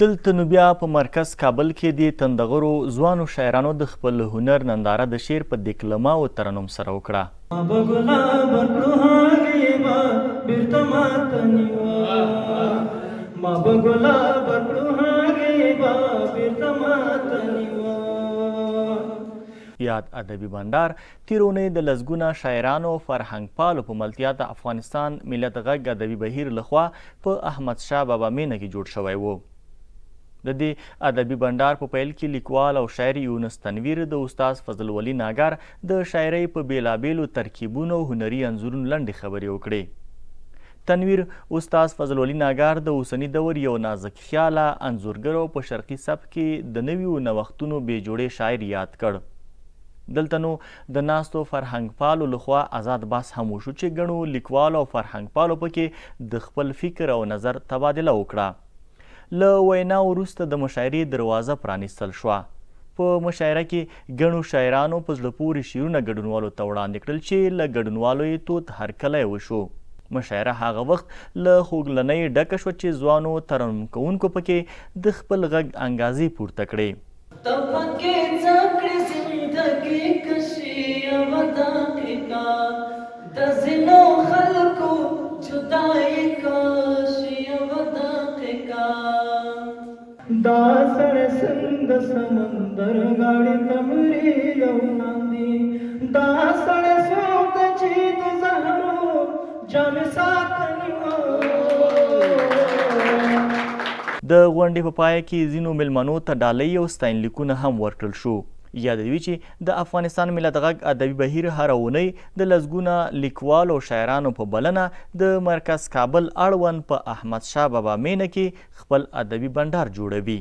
دلته نو بیا په مرکز کابل کې دې تندغرو ځوانو شاعرانو د خپل هنر ننداره د شعر په دکلمه او ترنم سره وکړه. ما به ګلاب ورکړو هغې به بیرته ماته نیوه ما به ګلاب ورکړو هغې به بیرته ماته نیوه. یاد ادبي بنډار تېره اونۍ د لسګونه شاعرانو او فرهنګپالو په ملتیا د افغانستان ملت غږ ادبي بهیر له خوا په احمد شاه بابا مېنه کې جوړ شوی و. د دې ادبي بنډار په پیل کې لیکوال او شاعر یونس تنویر د استاد فضل ولي ناګار د شاعرۍ په بېلابېلو ترکیبونو او هنري انځورونو لنډې خبرې وکړې. تنویر استاد فضل ولي ناګار د اوسني دور یو نازکخیاله انځورګر او په شرقي سبک کې د نویو نوښتونو بې جوړې شاعر یاد کړ. دلته نو د ناستو فرهنګپالو له خوا ازاد بحث هم وشو چې ګڼو لیکوالو او فرهنګپالو پکې د خپل فکر او نظر تبادله وکړه. له وینا وروسته د مشاعرې دروازه پرانیستل شوه. په مشاعره کې ګڼو شاعرانو په زړه پورې شعرونه ګډونوالو ته وړاندې کړل چې له ګډونوالو یې تود هرکلی وشو. مشاعره هغه وخت له خوږلنۍ ډکه شوه چې ځوانو ترنم کوونکو پکې د خپل غږ انګازې پورته کړې. ته پکې څه کړې زندګي کشي یوه دقیقه د ځینو خلکو جدایي کشي یوه دقیقه. دا سړی څنګه سمندر غاړې ته مري او خاندي دا سړی څوک دی چې د زهرو جام ساته نیوه. د غونډې په پای کې ځینو مېلمنو ته ډالۍ او ستاینلیکونه هم ورکړل شو. یاده دې وي چې د افغانستان ملت غږ ادبي بهیر هره اونۍ د لسګونه لیکوالو او شاعرانو په بلنه د مرکز کابل اړوند په احمدشاه بابا مېنه کې خپل ادبي بنډار جوړوي.